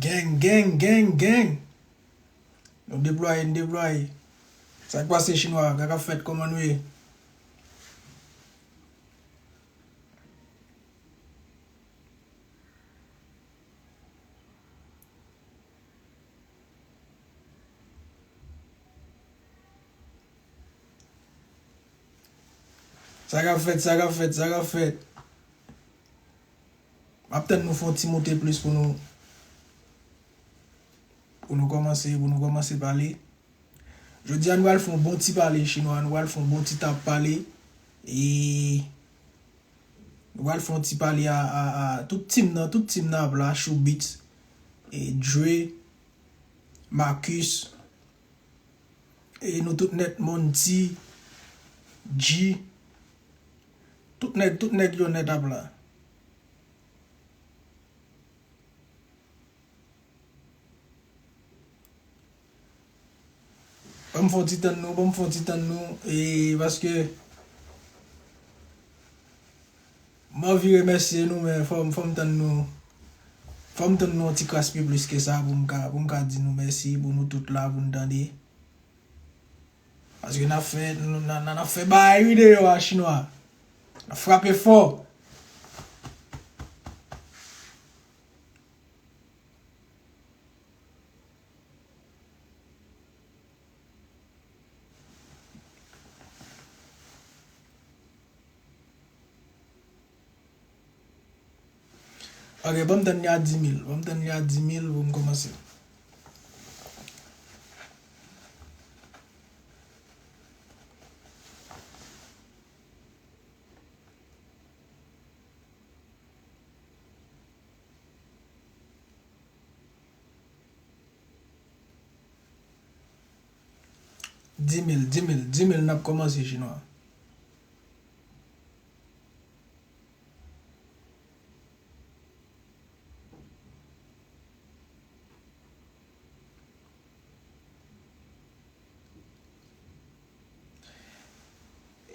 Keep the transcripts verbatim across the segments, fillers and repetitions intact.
Gang, gang, gang, gang. Nou deplwaye, nou deplwaye. Sa k pase, Chinwa? Sa k ap fèt? Kòman nou ye? Sa k ap fèt, sa k ap fèt, sa k ap fèt. M ap tann nou fè yon ti moute plis pou nou, pou nou kòmanse, pou nou kòmanse pale. Jodi a, nou pral fè yon bon ti pale, Chinwa, nou pral fè yon bon ti tap pale. E nou pral fè yon ti pale a, a, a tout team nan, tout team nan ap la, Show Beats, e Dre, Marcus, e nou tout nèt, Monty, G, tout nèg, tout nèg yo nèt ap la. Ban m fè yon ti tann nou, ban m fè yon ti tann nou, e paske m anvi remèsye nou, men fò m, fò m tann nou, fò m tann nou yon ti kras pi plis ke sa pou m ka, pou m ka di nou mèsi pou nou tout la, pou n tande. Paske n ap fè, n, n, n, n ap fè bagay wi deyò a, Chinwa. N ap frape fò. Ok, ban m tann li a di mil. Ban m tann li a di mil pou m kòmanse. Di mil, di mil, di mil, n ap kòmanse, Chinwa.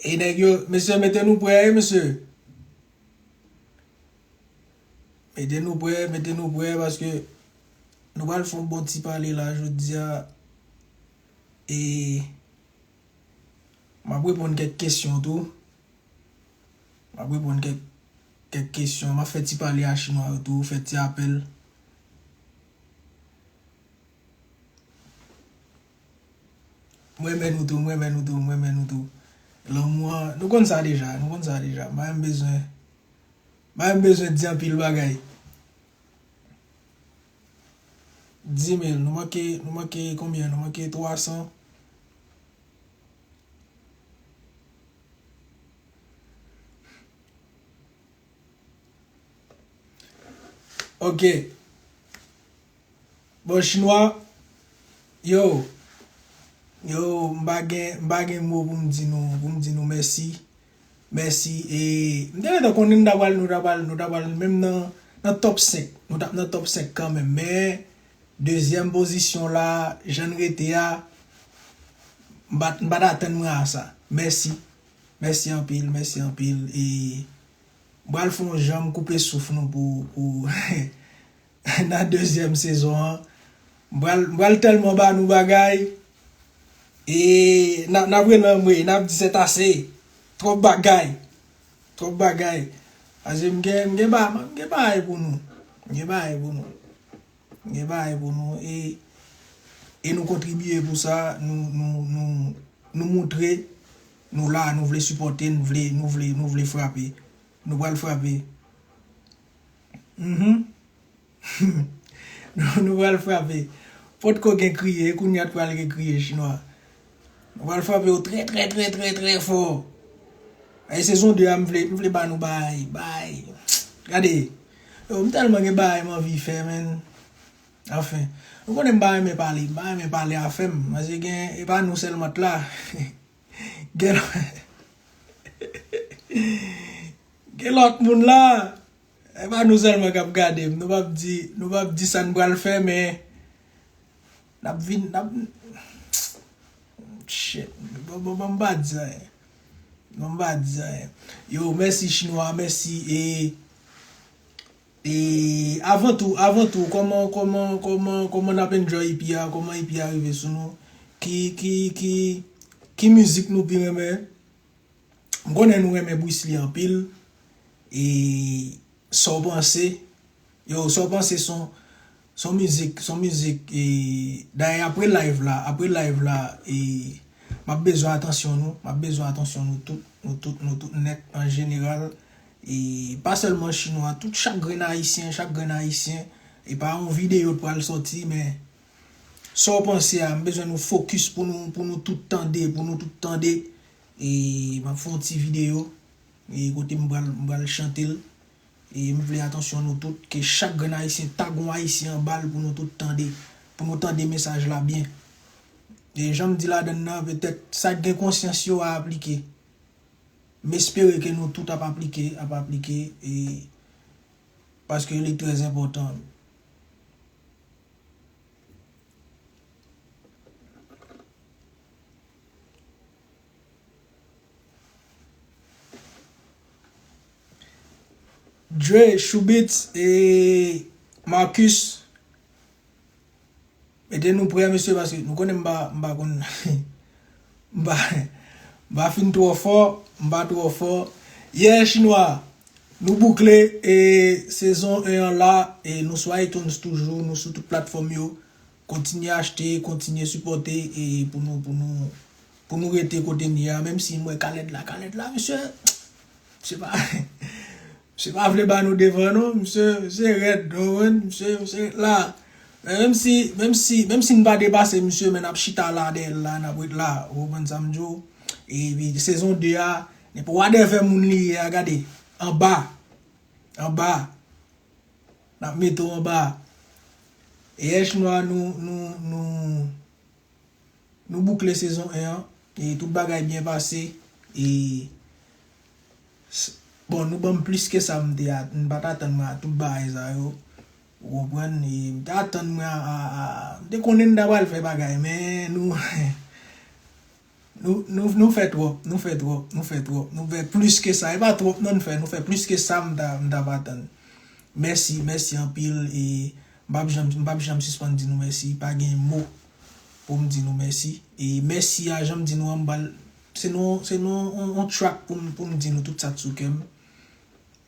E nèg yo, mesye, mete nou prè, wi, mesye. Mete nou prè, mete nou prè, paske nou pral fè yon bon ti pale la jodi a. E m ap reponn kèk kesyon tou. M ap reponn kèk, kèk kesyon. M ap fè ti pale a Chinwa yo tou, fè ti apèl. M renmen nou tou, m renmen nou tou, m renmen nou tou. Lanmou an, nou konn sa deja, nou konn sa deja. M pa menm bezwen, m pa menm bezwen di anpil bagay. Di mil, nou manke, nou manke konbyen? Nou manke twa san. Ok. Bon, Chinwa, yo, yo, m pa gen, m pa gen mo pou m di nou, pou m di nou mèsi. Mèsi. E m te gentan konnen nou ta pral, nou ta pral, nou ta pral menm nan, nan top senk. Nou t ap nan top senk kanmenm. Men, dezyèm pozisyon la, jan n rete a, m pa t, m pa t atann mwen a sa. Mèsi. Mèsi anpil, mèsi anpil. E m pral fè yon jan m koupe souf nou pou, pou nan dezyèm sezon an. M pral, m pral tèlman ba nou bagay. E n ap, n ap relanmwe, n ap di c'est assez. Twòp bagay. Twòp bagay. Paske m gen, m gen ba-, m gen bagay pou nou. M gen bagay pou nou. M gen bagay pou nou. E, e nou kontribye pou sa. Nou, nou, nou, nou moutre nou la, nou vle sipòte, nou vle, nou vle, nou vle frape. Nou pral frape. Mhm. Nou, nou pral frape. Potko gen kriye, kounye a t pral gen kriye, Chinwa. Nou pral frape yo trè, trè, trè, trè, trè fò. E sezon de a, m vle, m vle ba nou bay, bay. Gade. Yo, m tèlman gen bagay m anvi fè, menn. Anfen. Nou konnen m pa renmen pale, m pa renmen pale afè m. Paske gen, e pa nou sèlman t la. Gen, gen lòt moun la. E pa nou sèlman k ap gade m. Nou p ap di, nou p ap di sa n pral fè, men n ap vin, n ap, shit. Bon, bon, bon, m pa di anyen. Bon, m pa di anyen. Yo, mèsi Chinwa, mèsi, e E avan tou, avan tou, kòman, kòman, kòman, kòman n ap enjoy E P a, kòman E P a rive sou nou? Ki, ki, ki, ki mizik nou pi renmen? M konnen nou renmen Bruce Lee anpil. E sa w panse? Yo, sa w panse son, son mizik, son mizik, e, dayè apre live la, apre live la, e, m ap bezwen atansyon nou, m ap bezwen atansyon nou tout, nou tout, nou tout nèt an jeneral. E pa sèlman chinwa, tout chak grenn ayisyen, chak grenn ayisyen. E pa yon videyo k pral sòti, men sa w panse a, m bezwen nou fokis pou nou, pou nou tout tande, pou nou tout tande. E m ap fè yon ti videyo, e kote m pral, m pral chante l. E m vle atansyon nou tout, ke chak grenn ayisyen tag yon ayisyen anba l pou nou tout tande, pou nou tande mesaj la byen. E jan m di ladann nan, petèt sa k gen konsyans yo a aplike. M espere ke nou tout ap aplike, ap aplike, e paske li trè enpòtan. Dre, Choubits e Marcus. Mete nou prè, mesye, paske nou konnen m pa, m pa konn, m pa, m pa fin twò fò, m pa twò fò. Yeah, chinwa, nou boukle, e, sezon en an la, e nou sou iTunes toujou, nou sou tout platfòm yo. Kontinye achte, kontinye sipòte, e pou nou, pou nou, pou nou rete kote n ye a, menm si m wè Khaled la, Khaled la, mesye, se pa, misye pa vle ba nou devan non, misye, misye rèd, nou konprann, misye, misye la. Men menm si, menm si, menm si n pa depase misye, men n ap chita la dèyè l la, n ap ret la, ou konprann sa m di w? Epi sezon de a, nenpò whatever moun li ye a, gade, anba, anba, n ap mete w anba. E Èch Nwa, nou, nou, nou, Nou boukle sezon en an, e tout bagay byen pase, e s- bon, nou ban m plis ke sa m te at- m pa t atann mwen a tout bagay sa yo. Ou konprann? E m te atann mwen a, a, a- m te konnen n ta pral fè bagay, men nou, nou, nou, nou fè twòp, nou fè twòp, nou fè twòp, nou fè plis ke sa. E pa twòp non n fè, nou fè plis ke sa m ta, m t ap atann. Mèsi, mèsi anpil, e m p ap janm, m p ap janm sispann di nou mèsi, pa gen mo pou m di nou mèsi. E mèsi a, jan m di nou an, m pral, se nou, se nou on, on track pou m, pou m di nou tout sa k sou kè m.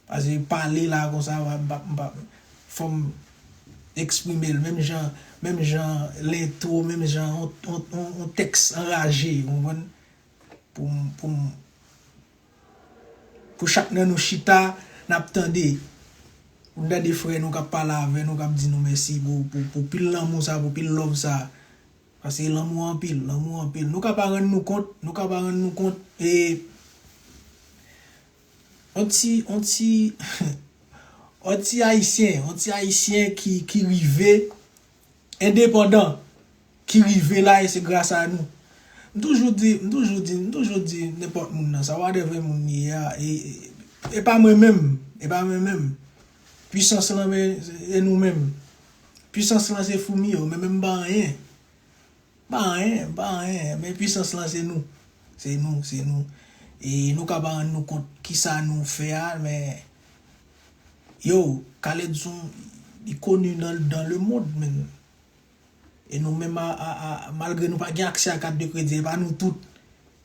Paske pale la konsa, m p ap, m p ap, fò m eksprime l, menm jan, menm jan lentwo, menm jan on, on, on, on tèks anraje, ou konprann? Pou m, pou m, pou chak nan nou chita, n ap tande. Pou n tande frè nou k ap pale avè nou, k ap di nou mèsi pou, pou, pou pil lanmou sa, pou pil love sa. Paske lanmou anpil, lanmou anpil. Nou ka pa rann nou kont, nou ka pa rann nou kont, e on ti, on ti, on ti ayisyen, on ti ayisyen ki, ki rive endepandan, ki rive la, e se gras a nou. M toujou di, m toujou di, m toujou di nenpòt moun nan sa, whatever moun li ye a, e, e, e pa mwen menm, e pa mwen menm. Pwisans lan, men, e nou menm. Pwisans lan se foumi yo, men menm m pa anyen. M pa anyen, m pa anyen, men pwisans lan se nou. Se nou, se nou. E nou ka pa rann nou kont kisa nou fè a, men yo, Khaled se yon, li koni dans, dans le monde, men. E nou menm, a, a, a, malgre nou pa gen aksè a kat de kredi, e pa nou tout.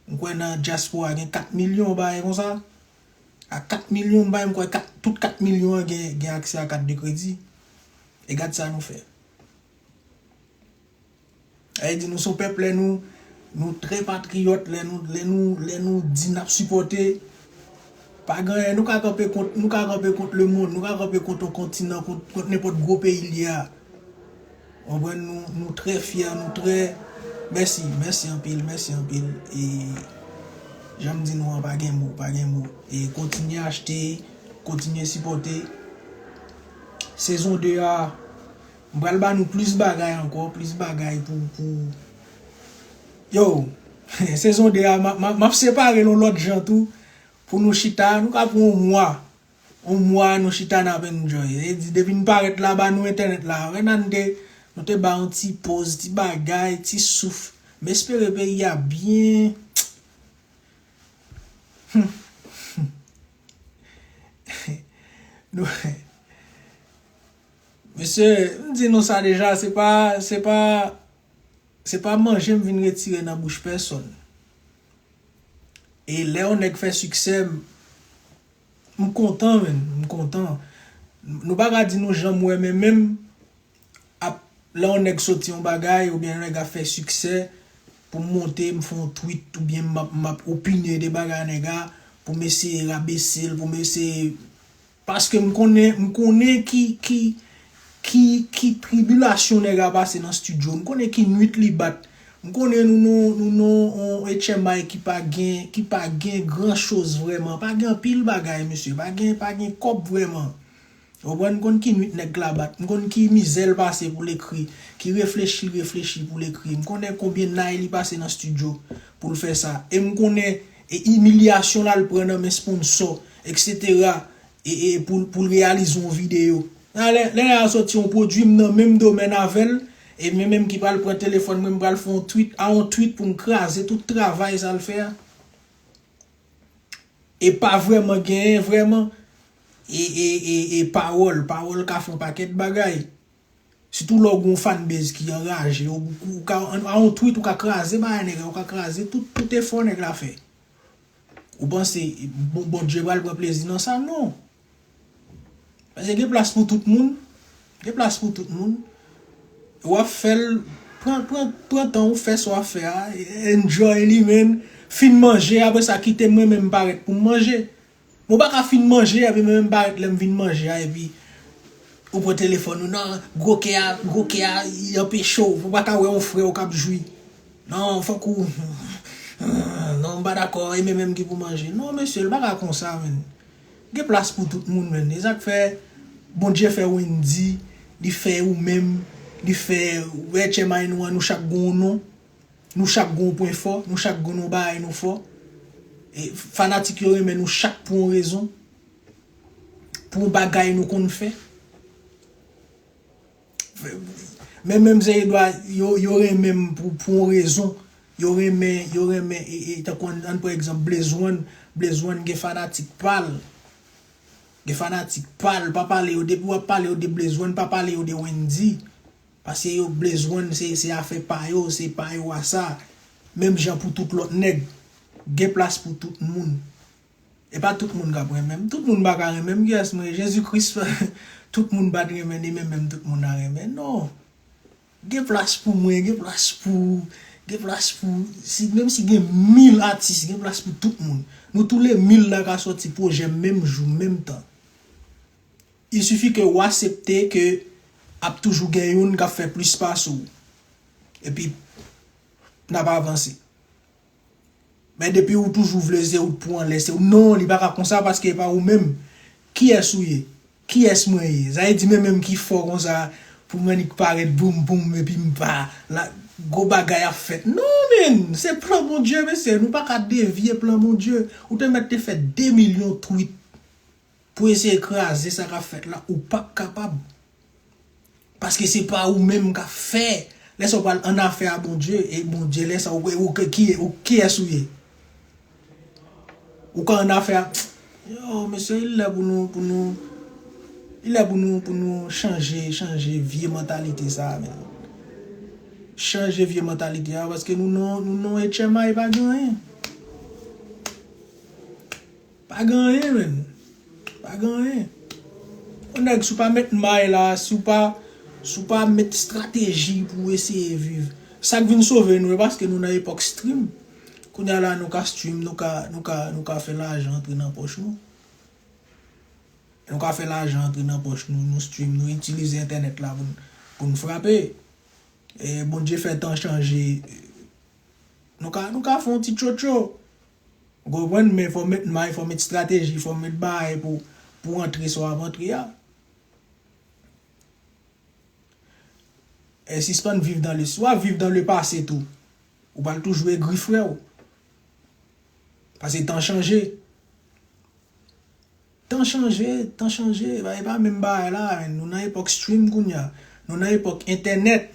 M kwè nan dyaspora gen kat milyon bagay konsa. A kat milyon bagay, m kwè kat, tout kat milyon an gen, gen aksè a kat de kredi. E gad sa nou fè. Sa vle di nou se yon pèp, lè nou, nou trè patriyòt, lè nou, lè nou, lè nou di n ap sipòte, pa gen anyen, nou ka kanpe kont, nou ka kanpe kont lemonn, nou ka kanpe kont yon kontinan, kont, kont nenpòt gwo peyi l ye a. Ou konprann? Nou, nou trè fyè, nou trè, mèsi, mèsi anpil, mèsi anpil. E jan m di nou an, pa gen mo, pa gen mo. E kontinye achte, kontinye sipòte. Sezon de a, m pral ba nou plis bagay ankò, plis bagay pou, pou, yo, sezon de a, m ap, m ap, m ap separe l yon lòt jan tou, pou nou chita, nou ka pran yon mwa, yon mwa nou chita n ap enjoy. E di, depi n parèt la, ba nou entènèt la, wè nan n te, nou te ba yon ti poz, ti bagay, ti souf. M espere peyi a byen. Nou, Mesye, m di nou sa deja, se pa, se pa, se pa manje m vin retire nan bouch pèsonn. E lè yon nèg fè siksè, m, m kontan, menn, m kontan. Nou pa ka di nou janm wè, men menm ap, lè yon nèg soti yon bagay, oubyen yon nèg ap fè siksè, pou m monte, m fè yon tweet, oubyen m ap, m ap opine de bagay nèg a, pou m eseye rabese l, pou m eseye Paske m konnen, m konnen ki, ki, ki, ki tribilasyon nèg la pase nan estidyo. M konnen ki nwit li bat. M konnen nou, nou, nou, nou, on H M I ki pa gen, ki pa gen gran choz vrèman. Pa gen anpil bagay, mesye. Pa gen, pa gen kòb vrèman. Ou konprann? M konn ki nwit nèg la bat. M konn ki mizè l pase pou l ekri. Ki reflechi l reflechi pou l ekri. M konnen konbyen nay li pase nan estidyo pou l fè sa. E m konnen e imilyasyon l al pran nan men sponsò, etsetera. e, e, pou, pou l reyalize yon videyo. Lè, lè nèg la soti yon pwodui, m nan menm domèn avè l, e mwen menm ki pral pran telefòn mwen, m pral fè yon tweet, a yon tweet pou m kraze tout travay sa l fè a. E pa vrèman genyen, vrèman, e, e, e, e pawòl, pawòl ka fè yon pakèt bagay. Sitou lè w gen yon fanbase ki anraje, ou, ou ka, a yon tweet, ou ka kraze bagay nèg la, ou ka kraze tout, tout efò nèg la fè. Ou panse bon, Bondye pral pran plezi nan sa? Non. Paske gen plas pou tout moun. Gen plas pou tout moun. W ap fè l, pran, pran, pran tan ou fè sa w ap fè a, enjoy li, men fin manje, apre sa kite mwen menm parèt pou m manje. Mwen pa ka fin manje, epi mwen menm parèt lè m vin manje a, epi ou pran telefòn ou, non, gwo kè a, gwo kè a, li anpeche w, ou pa ka wè yon frè w k ap jwi. Non, fòk ou, non, m pa dakò, e mwen menm ki pou manje. Non, mesye, l pa ka konsa, menn. Gen plas pou tout moun, menn. E sa k fè Bondye fè Wendy, li fè ou menm, li fè H M I nou an, nou chak gen yon non. Nou chak gen yon pwen fò, nou chak gen yon bagay nou fò. E fanatik yo renmen nou chak pou yon rezon. Pou yon bagay nou konn fè. Men menm se edwa, yo, yo renmen m pou, pou yon rezon. Yo renmen, yo renmen, e, e, tankou ann, ann pran egzanp Blaze One. Blaze One gen fanatik pa l. Gen fanatik pa l, pa pale yo, depi w ap pale yo de Blaze One, pa pale yo de Wendy. Paske yo, Blaze One, se, se afè pa yo, se pa yo a sa. Menm jan pou tout lòt nèg. Gen plas pou tout moun. E pa tout moun k ap renmen m. Tout moun pa ka renmen m. Kiyès mwen ye? Jezi Kris, tout moun pa t renmen, ni menm menm tout moun a renmen. Non. Gen plas pou mwen, gen plas pou, gen plas pou, si, menm si gen mil atis, gen plas pou tout moun. Nou tou le mil la ka sòti pwojè menm jou, menm tan. Il suffit ke w aksepte ke ap toujou gen youn k ap fè plis pase w. Epi, n ap avanse. Men depi ou toujou vle se ou k pou anlè, se ou. Non, li pa ka konsa paske e pa ou menm. Kiyès ou ye? Kiyès mwen ye? Sa vle di mwen menm ki fò konsa pou m annik parèt boum boum epi m pa la, gwo bagay ap fèt. Non, menn, se plan Bondye, mesye. Nou pa ka devye plan Bondye. Ou te mèt te fè de milyon tweet pou eseye kraze sa k ap fèt la, ou p ap kapab. Paske se pa ou menm k ap fè. Lè sa w pral an afè a Bondye, e Bondye, lè sa w, ou, ki, ou, kiyès ou ye? Ou ka an afè a, yo, mesye, il lè pou nou, pou nou, il lè pou nou, pou nou chanje, chanje vye mantalite sa a, menn. Chanje vye mantalite a, paske nou nan, nou nan H M I pa gen anyen. Pa gen anyen, menn. Pa gen anyen. Yon nèg, si w pa met may la, si w pa, si w pa met estrateji pou w eseye viv. Sa k vin sove nou, e paske nou nan epòk stream. Kounye a la, nou ka stream, nou ka, nou ka, nou ka fè lajan antre nan pòch nou. Nou ka fè lajan antre nan pòch nou, nou stream, nou itilize entènèt la pou n, pou n frape. E Bondye fè tan chanje. Nou ka, nou ka fè yon ti tchotcho. Ou konprann? Men fò w met may, fò w met estrateji, fò w met bagay pou, pou w antre sa w ap antre a. E sispann viv dan le, si w ap viv dan le pase tou, ou pral toujou egri, frè w. Paske tan chanje. Tan chanje, tan chanje, e pa, e pa menm bagay la, menn. Nou nan epòk stream kounye a. Nou nan epòk entènèt.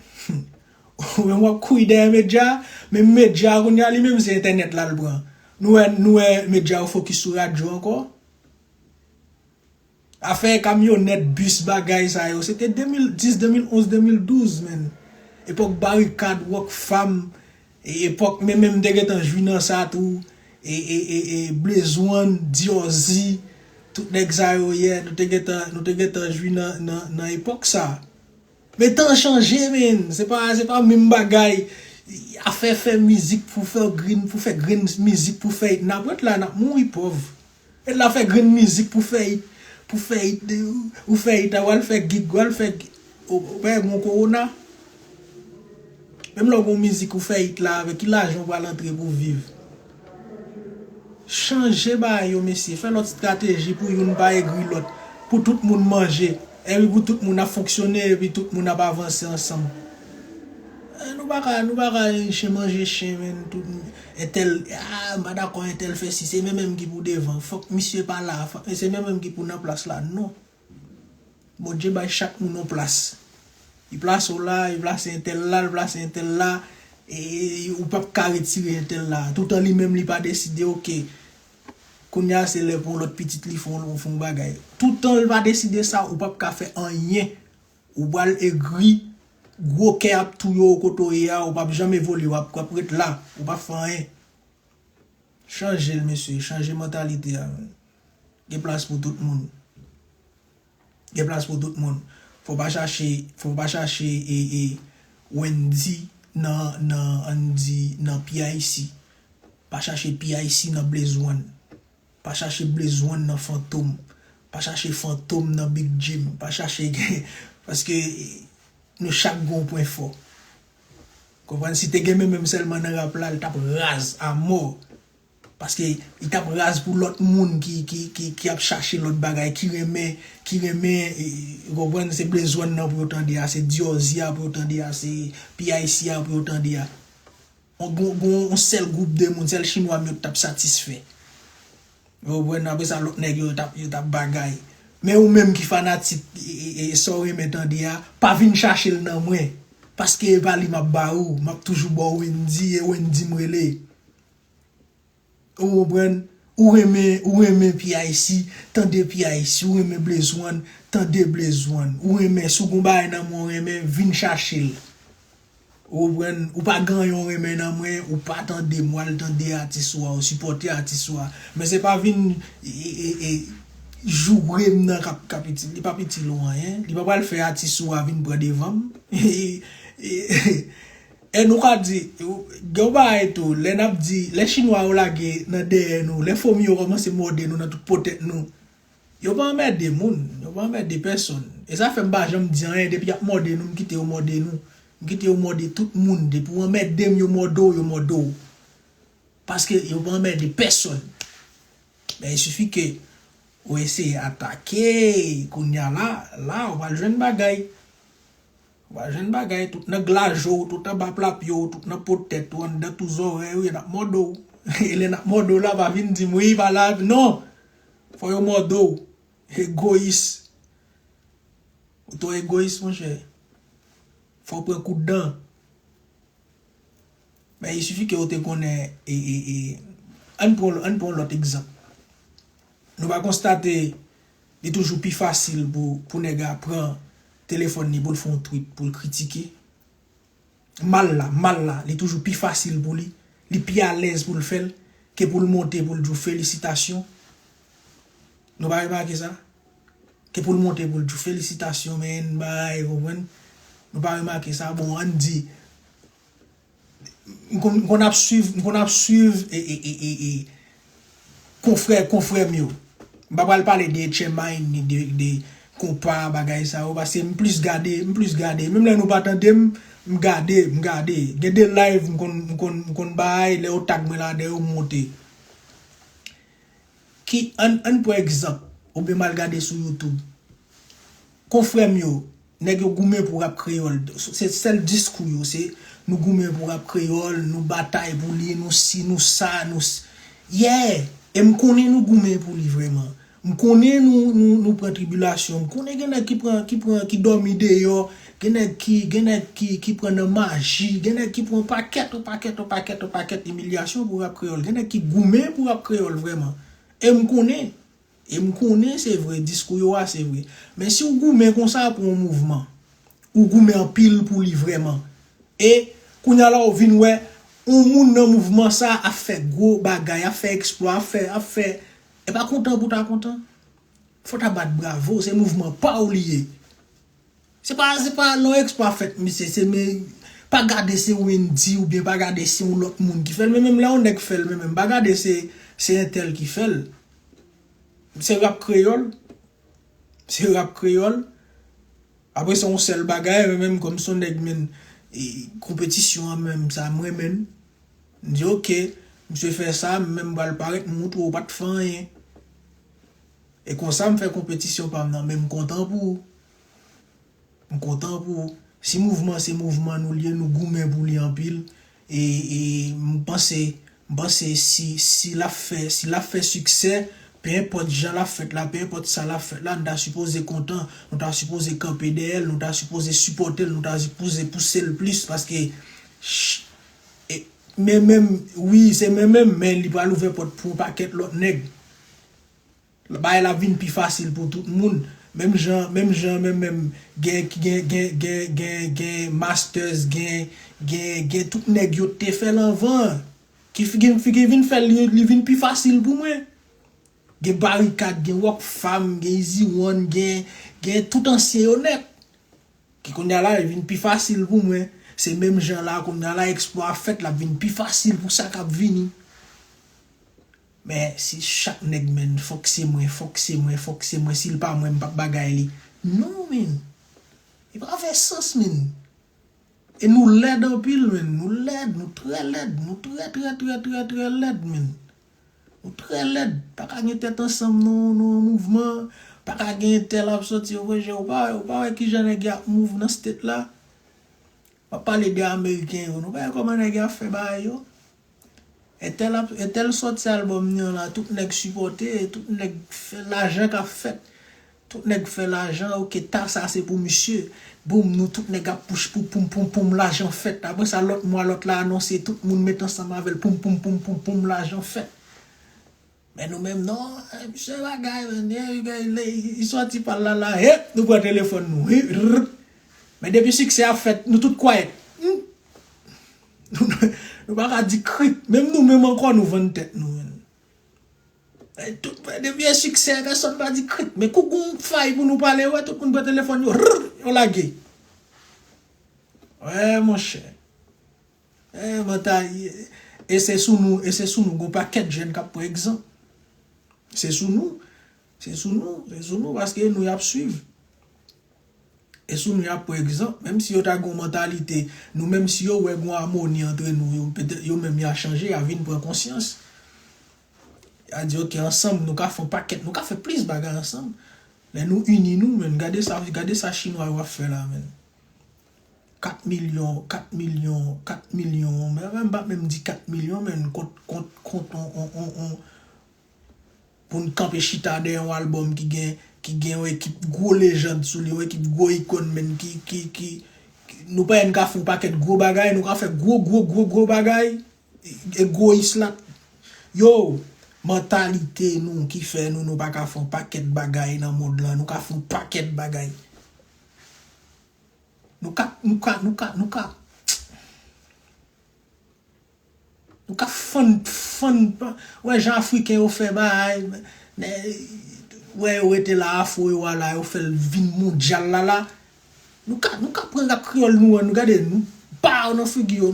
Ou menm w ap kouri dèyè medya, menm medya kounye a, li menm se entènèt la l pran. Nou wè, nou wè medya yo fokis sou radyo ankò. Afè kamyonèt, bis, bagay sa yo, se te de mil dis, de mil onz, de mil douz, menn. Epòk Barikad, Rockfam, e epòk, men, men m te gentan jwi nan sa tou, e, e, e, e Blaze One, Diorzi, tout nèg sa yo, yeah, nou te gentan, nou te gentan jwi nan, nan, nan epòk sa. Men tan chanje, menn. Se pa, se pa menm bagay. Afè fè mizik pou fè grenn, pou fè grenn mizik pou fè it. N ap ret la, n ap mouri pòv. Ret la fè grenn mizik pou fè it. Pou fè it, ou fè it, ou al fè gig, ou al fè gi-, ou, ou pa gon kowona. Menm lè w gon mizik ou fè it la, avèk ki lajan w pral antre pou viv? Chanje bagay yo, mesye. Fè lòt estrateji pou youn pa egri lòt. Pou tout moun manje. Epi pou tout moun ap fonksyone, epi tout moun ap avanse ansanm. Eh, nou pa ka, nou pa ka chen manje chen, menn. Tout entèl, ah, m pa dakò entèl fè si. Se menm menm ki pou devan. Fòk misye pa la. Fòk, se menm menm ki pou nan plas la. Non. Bondye bay chak moun yon plas. Li plase w la, li plase entèl la, li plase entèl la, e ou p ap ka retire entèl la. Toutan li menm li pa deside, oke. Kounye a se lè pou yon lòt pitit li fè yon, fè yon bagay. Toutan li pa deside sa, ou p ap ka fè anyen. Ou pral egri, gwo kè ap touye w kote w ye a, ou p ap janm evolye, w ap, w ap ret la, ou p ap fè anyen. Chanje l, mesye, chanje mantalite a, menn. Gen plas pou tout moun. Gen plas pou tout moun. Fò w pa chache, fò w pa chache e, e Wendy nan, nan, ann di, nan P I C. Pa chache P I C nan Blaze One. Pa chache Blaze One nan Fantom. Pa chache Fantom nan Big Jim. Pa chache, paske nou chak gen yon pwen fò. Konprann? Si te gen men menm sèlman nan rap la, li t ap raz a mò. Paske li t ap raz pou lòt moun ki, ki, ki, ki ap chache lòt bagay, ki renmen, ki renmen, e, ou konprann, se Blaze One nan pou yo tande a, se Diorzi a pou yo tande a, se P I C a pou yo tande a. On, gon, gon, on sèl gwoup de moun, sèl chinwa m yo t ap satisfè. Ou konprann? Apre sa, lòt nèg yo t ap, yo t ap bagay. Men ou menm ki fanatik, e, e, e, sa w renmen tande a, pa vin chache l nan mwen. Paske e pa li m ap ba ou, m ap toujou ba w Wendy, e Wendy m rele. Ou konprann? Ou renmen, ou renmen P I C, tande P I C, ou renmen Blaze One, tande Blaze One. Ou renmen, si w gon bagay nan men w renmen, vin chache l. Ou konprann? Ou pa gen anyen w renmen nan mwen, ou pa tande m, w al tande atis ou a, ou sipòte atis ou a. Men se pa vin, e, e, e, e, joure m nan k ap, k ap itil, li p ap itil ou anyen. Li pa pral fè atis ou a vin pran devan m. E, e, e nou ka di, gen yon bagay tou, lè n ap di, lè chinwa yo lage nan dèyè nou, lè fomi yo kòmanse mòde nou nan tout potèt nou, yo pa anmède moun, yo pa anmède pèsòn. E sa fè m pa janm di anyen, depi y ap mòde nou, m kite yo mòde nou. M kite yo mòde tout moun, depi w anmède m, yo mòde w, yo mòde w. Paske yo pa anmède pèsòn. Men, il suffit que ou eseye atake, kounye a la, la, ou pral jwenn bagay. Ou pral jwenn bagay, tout nan glaje w, tout anba plapye w, tout nan po tèt ou, anndan tou zòrèy ou, y ap mòde w. E lè n ap mòde w la, pa vin di m, wi, pa la, non! Fò yo mòde w. Egoyis. Ou twò egoyis, monchè. Fò w pran kout dan. Men, il suffit que ou te konnen, e, e, e, ann pran, ann pran yon lòt egzanp. Nou pa konstate, li toujou pi fasil pou, pou nèg la pran telefòn li, pou l fè yon tweet, pou l kritike. Mal la, mal la, li toujou pi fasil pou li. Li pi alèz pou l fè l, ke pou l monte, pou l di w felisitasyon. Nou pa remake sa? Ke pou l monte, pou l di w felisitasyon, men, bay, konprann? Nou pa remake sa? Bon, ann di, m konn, m konn ap swiv, m konn ap swiv, e, e, e, e, e, konfrè, konfrè m yo. M pa pral pale de Etchenmine, ni de, de konpa, bagay sa yo, paske m plis gade, m plis gade. Menm lè nou pa tande m, m gade, m gade. Gen de live, m konn, m konn, m konn bay, lè yo tag mwen ladan yo, m monte. Ki, ann, ann pran egzanp, oubyen m al gade sou YouTube. Konfrè m yo, nèg yo goumen pou rap kreyòl. Se sèl diskou yo, se nou goumen pou rap kreyòl, nou batay pou li, nou si, nou sa, nou s-, yeah! E m konnen nou goumen pou li vrèman. M konnen nou, nou, nou pran tribilasyon. M konnen gen nèg ki pran, ki pran, ki dòmi deyò. Gen nèg ki, gen nèg ki, ki pran nan maji. Gen nèg ki pran pakèt, yon pakèt, yon pakèt, yon pakèt imilyasyon pou rap kreyòl. Gen nèg ki goumen pou rap kreyòl vrèman. E m konnen. E m konnen se vre, diskou yo a se vre. Men si w goumen konsa pou yon mouvman, ou goumen anpil pou li vrèman. E kounye a la ou vin wè yon moun nan mouvman sa ap fè gwo bagay, ap fè eksplwa, ap fè, ap fè. E pa kontan pou ta kontan. Fò ta bat bravo, se mouvman pa w li ye. Se pa, se pa lè yon eksplwa fèt, misye, se men, pa gade se Wendy oubyen pa gade se yon lòt moun ki fè l, men menm lè yon nèg fè l, men menm pa gade se, se entèl ki fè l. Se rap kreyòl. Se rap kreyòl. Apre se yon sèl bagay, men menm kòm se yon nèg men, e, konpetisyon an menm, sa m renmen l. M di, "Ok, misye fè sa, men m pral parèt, m moutre w ou pa t fè anyen." E konsa m fè konpetisyon pa m nan, men m kontan pou ou. M kontan pou ou. Si mouvman se mouvman nou li ye, nou goumen pou li anpil. E, e m panse, m panse si, si l ap fè, si l ap fè siksè, pe enpòt jan l ap fèt la, pe enpòt sa l ap fèt la, nou ta sipoze kontan, nou ta sipoze kanpe dèyè l, nou ta sipoze sipòte l, nou ta sipoze pouse l plis, paske ch- e, men menm, wi, se men menm, men li pral ouvè pòt pou yon pakèt lòt nèg. Bagay la vin pi fasil pou tout moun. Menm jan, menm jan, menm, menm, gen, gen, gen, gen, gen, gen Masters, gen, gen, gen tout nèg yo te fè l anvan. Ki fi-, gen fi ki vin fè l, li, li vin pi fasil pou mwen. Gen Barikad, gen Rockfam, gen Easy One, gen, gen tout ansyen yo nèt. Ki kounye a la, li vin pi fasil pou mwen. Se menm jan la, kounye a la, eksplwa ap fèt, l ap vin pi fasil pou sa k ap vini. Men, si chak nèg, men, fòk se mwen, fòk se mwen, fòk se mwen, si l pa mwen, m p ap bagay li. Non, men. Li pa fè sans, men. E nou lèd anpil, men. Nou lèd, nou trè lèd, nou trè, trè, trè, trè, trè lèd, men. Nou trè lèd. Pa ka gen tèt ansanm nan, nan yon mouvman. Pa ka gen entèl ap soti, ou wè, ou pa, ou pa wè kijan nèg yo ap mouv nan state la. M ap pale de Ameriken yo. Nou pa wè kòman nèg yo ap fè bagay yo. Entèl ap, entèl soti albòm li an la, tout nèg sipòte, tout nèg fè lajan k ap fèt. Tout nèg fè lajan, ok, ta sa se pou misye. Boum, nou tout nèg ap pouch pou poum, poum, poum, lajan fèt. Apre sa, lòt mwa, lòt la anonse, tout moun met ansanm avè l, poum, poum, poum, poum, poum, lajan fèt. Men nou menm, non, eh, misye bagay, men, eh, li, li, li sòti pa l la, la, hep, nou pran telefòn nou, hi, rrr. Men depi siksè a fèt, nou tout kwayèt. Hmm. Nou, nou pa ka di krik. Menm nou menm ankò, nou vann tèt nou, men. Eh, tout, depi e siksè, pèsonn pa di krik. Men kou gon fay pou nou pale, wè, tout moun pran telefòn yo, rrr, yo lage. Wè, monchè. Eh, mantay, e se sou nou, e se sou nou, gon pakèt jèn k ap pran egzanp. Se sou nou, se sou nou, se sou nou, paske nou y ap swiv. E sou nou y ap pran egzanp, menm si yo ta gon mantalite, nou menm si yo wè gon amoni antre nou, yo, petèt yo menm y a chanje, y a vin pran konsyans. Y a di, ok, ansanm, nou ka fè yon pakèt, nou ka fè plis bagay ansanm. Lè nou ini nou, men, gade sa, gade sa chinwa yo ap fè la, men. Kat milyon, kat milyon, kat milyon, men, men, m pa menm di kat milyon, men, kont, kont, kont, on, on, on, on, pou n kanpe chita dèyè yon albòm ki gen, ki gen yon ekip gwo lejand sou li, yon ekip gwo ikòn, men, ki, ki, ki, ki, nou pa wè n ka fè yon pakèt gwo bagay, nou ka fè gwo, gwo, gwo, gwo bagay, e, egoyis la. Yo, mantalite nou ki fè nou, nou pa ka fè yon pakèt bagay nan mond lan, nou ka fè yon pakèt bagay. Nou ka, nou ka, nou ka, nou ka. Nou ka fann, fann, wè jan Afriken yo fè bagay, nè, wè yo rete la, afro yo a la, yo fè l vin mondyal la, la. Nou ka, nou ka pran rap kreyòl nou an, nou gade, nou ba yo nan figi yo.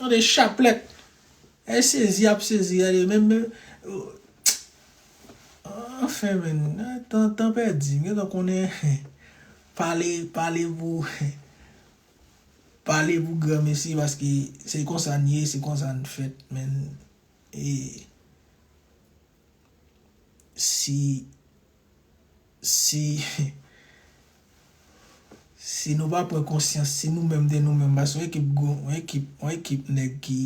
Tande chaplèt. E sezi ap sezi, gade, menm, menm, anfen, men, tan, tan pèdi, m gentan konnen, pale, pale pou, pale pou granmesi, paske se konsa n ye, se konsa n fèt, men, e, si, si, si nou pa pran konsyans, si nou menm de nou menm, paske yon ekip gwo, yon ekip, yon ekip nèg ki,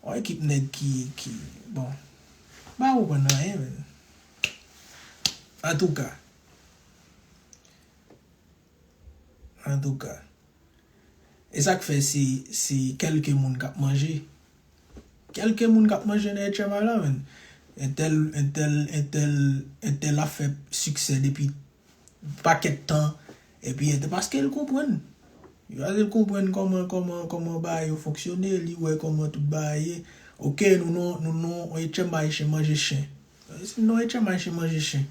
yon ekip nèg ki, ki, bon, m pa konprann anyen, men. Antouka, antouka, e sa k fè se, se kèlke moun k ap manje. Kèlke moun k ap manje nan H M I la, men. Entèl, entèl, entèl, entèl ap fè siksè depi pakèt tan, epi entèl, paske l konprann. Paske l konprann kòman, kòman, kòman bagay yo fonksyone, li wè kòman tout bagay ye. Oke, nou non, nou non, etchèm ayisyen manje chen. Si nou non etchèm ayisyen manje chen.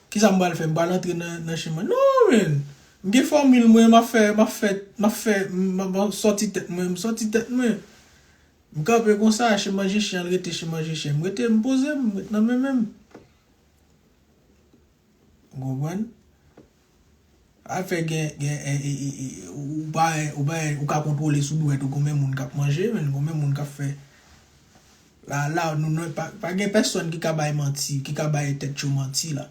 Kisa m pral fè? M pral antre nan, nan chen manje. Non, men. M gen fòmil mwen, m ap fè, m ap fè, m ap fè, m ap, m ap sòti tèt mwen, m sòti tèt mwen. M kanpe konsa, chen manje chen, l rete chen manje chen. M rete, m poze m, m ret nan men men m. Ou konprann? Afè gen, gen, e, e, e, e, ou pa, ou pa, ou ka kontwole sou dwèt ou, konbyen moun k ap manje, men konbyen moun k ap fè. La, la, nou, nou, pa, pa gen pèsonn ki ka bay manti, ki ka bay tèt yo manti la.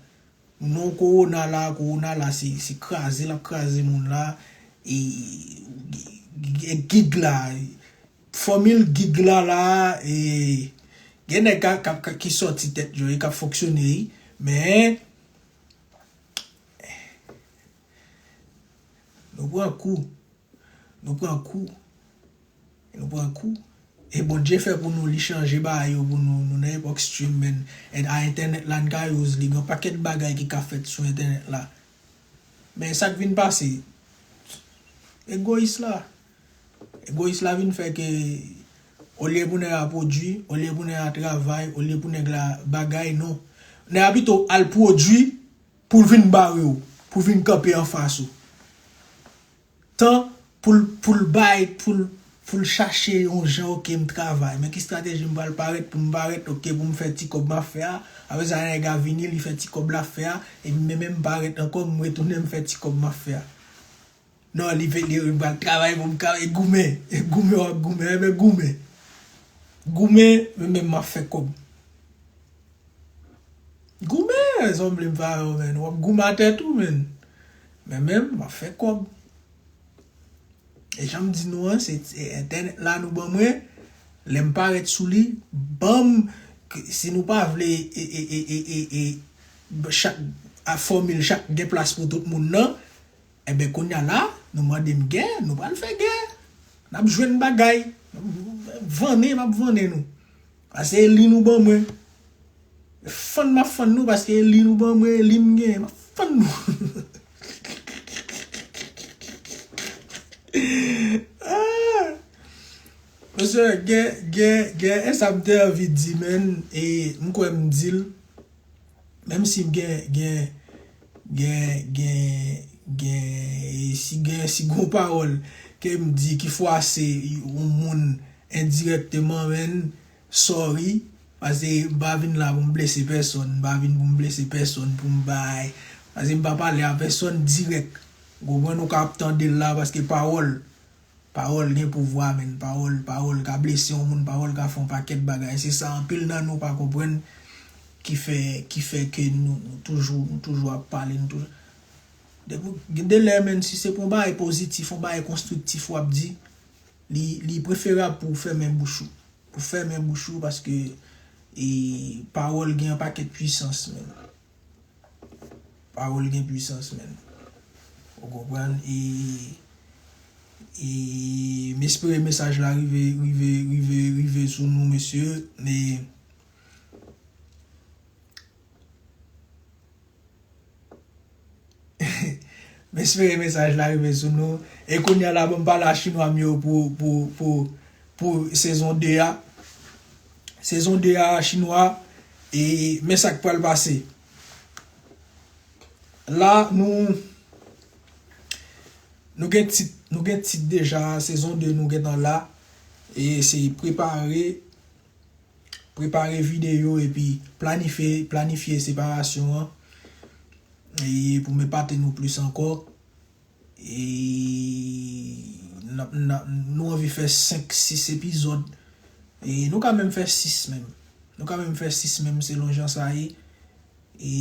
Nou nan kowona la, kowona la, se, se kraze, l ap kraze moun la, e, e, e gig la, fòmil gig la la, e, gen nèg ka, ka, ka, ki sòti tèt yo, e k ap fonksyone, wi, men, nou pran kou. Nou pran kou. Nou pran kou. E Bondye fè pou nou, li chanje bagay yo pou nou. Nou nan epòk streaming. E a entènèt la n ka use li. Gen yon pakèt bagay ki ka fèt sou entènèt la. Men sa k vin pase, egoyis la. Egoyis la vin fè ke olye pou nèg la pwodui, olye pou nèg la travay, olye pou nèg la bagay, non. Nèg la pito al pwodui pou l vin bare w, pou l vin kanpe anfas ou. Tan pou l, pou l bay, pou l, pou l chache yon jan, oke, m travay. Men ki estrateji m pral parèt pou m parèt, oke, pou m fè ti kòb m ap fè a. Apre sa, nèg la vini, li fè ti kòb l ap fè a, epi men, men m parèt ankò, m retounen, m fè ti kòb m ap fè a. Non, li vle, li pral travay pou m ka, e goumen, e goumen, w ap goumen, enben goumen. Goumen, men, men m ap fè kòb. Goumen, sanble m pa wè w, men. W ap goumen atè tou, men. Men menm, m ap fè kòb. E jan m di nou an, se, se entènèt la nou ban mwen. Lè m parèt sou li, ban m, si nou pa vle, e, e, e, e, e, e, chak, a fòmil, chak gen plas pou tout moun nan, enben, kounye a la, nou mande m gè, nou pral fè gè. N ap jwenn bagay. N ap vannen, m ap vannen nou. Paske e li nou ban mwen. Fann m ap fann nou paske e li nou ban mwen, e li m genyen. M ap fann nou. Ah! Mesye, gen, gen, gen, e sa m te anvi di, men, e m kwè m di l. Menm si gen, gen, gen, gen, gen, e si gen, si gon pawòl ke m di ki fwase yon moun endirèkteman, men, sorry, paske m pa vin la pou m blese pèsonn, m pa vin pou m blese pèsonn, pou m bay, paske m pa pale a pèsonn dirèk. Ou konprann, ou ka ap tande l la, paske pawòl, pawòl gen pouvwa, men, pawòl, pawòl ka blese yon moun, pawòl ka fè yon pakèt bagay. Se sa anpil nan nou pa konprann ki fè, ki fè ke nou, nou toujou, nou toujou ap pale, nou toujou. Depi, gen de lè, men, si se pou yon bagay pozitif, yon bagay konstriktif w ap di, li, li preferab pou w fèmen bouch ou. Pou w fèmen bouch ou, paske, e, pawòl gen yon pakèt pwisans, men. Pawòl gen pwisans, men. Ou konprann? E, e, m espere mesaj la rive, rive, rive, rive sou nou, mesye. E, M espere mesaj la rive sou nou. E kounye a la, ban m pale a chinwa m yo pou, pou, pou, pou sezon de a. Sezon de a, chinwa, e men sa k pral pase. La, nou, nou gen tit, nou gen tit deja, sezon de nou gentan la. E se prepare, prepare videyo epi planifye, planifye separasyon an. E pou m epate nou plis ankò, e n ap, n ap, nou anvi fè senk, sis epizòd. E nou ka menm fè sis menm. Nou ka menm fè sis menm selon jan sa ye. E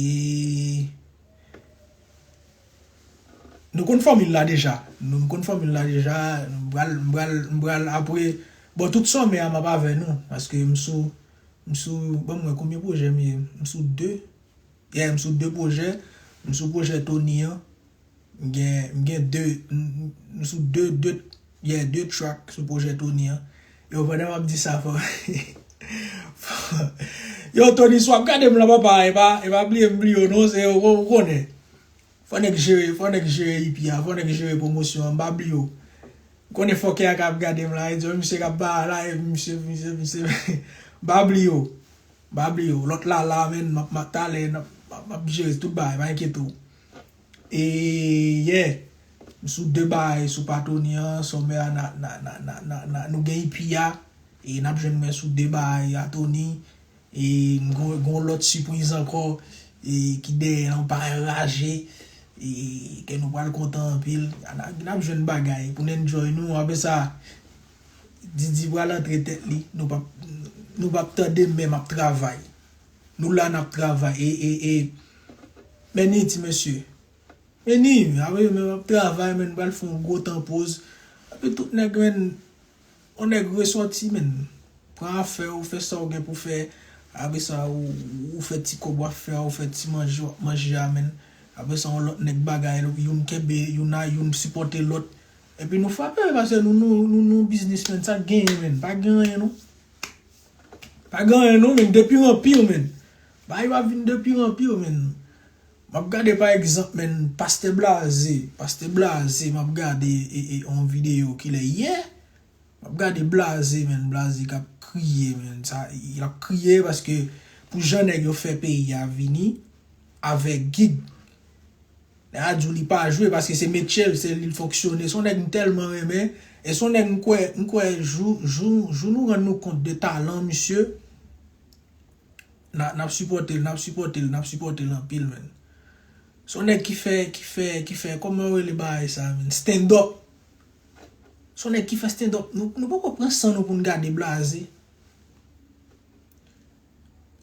nou konn fòmil la deja. Nou konn fòmil la deja. M pral, m pral, m pral apre. Bon, tout sòmè a m ap avè nou. Paske m sou, m sou, ban m wè konbyen pwojè m ye. M sou de. Yeah, m sou de pwojè. M sou pwojè Tony an. M gen, m gen de, m, m, m sou de, de, yeah, de track sou pwojè Tony an. Yo, pandan m ap di sa, fò, fò, Yo, Tony, si w ap gade m la, papa, e pa, e pa bliye m bliye w non, se ou, ou konnen. Fò nèg jere, fò nèg jere E P a, fò nèg jere pwomosyon an, m pa bliye w. M konnen fòkè a k ap gade m la, e di, misye k ap ba la, e misye, misye, misye, m pa bliye w. M pa bliye w. Lòt la, la, menn, m ap, m ap talè, m ap, m ap, m ap jere tout bagay, pa enkyete w. E, yeah, m sou de bagay sou pa Tony an, sòmè a, na, na, na, na, na, na, nou gen E P a, e n ap jwenn mwen sou de bagay a Tony, e m gon, gon lòt sipriz ankò, e ki dèyè an pa enraje, e ke nou pral kontan anpil, n ap, n ap jwenn bagay pou n enjoy nou, apre sa, Didi pral antre tèt li, nou p ap, nou p ap tande men m ap travay. Nou la n ap travay, e, e, e, men ni ti mesye. Men ni, apre men m ap travay, men m pral fè yon gwo tan poz. Epi tout nèg, men, yon nèg resòti, men. Pran afè w, fè sa w gen pou fè. Apre sa, ou, ou fè ti kòb w ap fè a, ou fè ti manje w ap manje a, men. Apre sa, yon lòt nèg bagay, youn kenbe, youn a, youn sipòte lòt. Epi nou frape, paske nou, nou, nou, nou biznismenn, sa k genyen, men. Pa gen anyen, non. Pa gen anyen, non, men. De pire en pire, men. Bagay yo ap vin de pire en pire, men. M ap gade, pa egzanp, men, Pastè Blaze. Pastè Blaze, m ap gade, e, e, yon videyo ki lè yè. M ap gade Blaze, men, Blaze k ap kriye, men. Sa, l ap kriye paske pou jan nèg yo fè peyi a vini avèk gig. Nèg la di w li pa jwe paske se metye l, se li l fonksyone. Se yon nèg m tèlman renmen. E se yon nèg m kwè, m kwè jou, jou, jou nou rann nou kont de talan misye, n a, n ap sipòte l, n ap sipòte l, n ap sipòte l anpil, men. Se yon nèg ki fè, ki fè, ki fè, kòman yo rele bagay sa, men? Stand up. Se yon nèg ki fè stand up. Nou, nou poko pran san nou pou n gade Blaze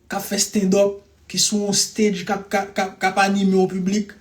k ap fè stand up, ki sou yon stage, k ap, k ap, k ap, k ap anime yon piblik.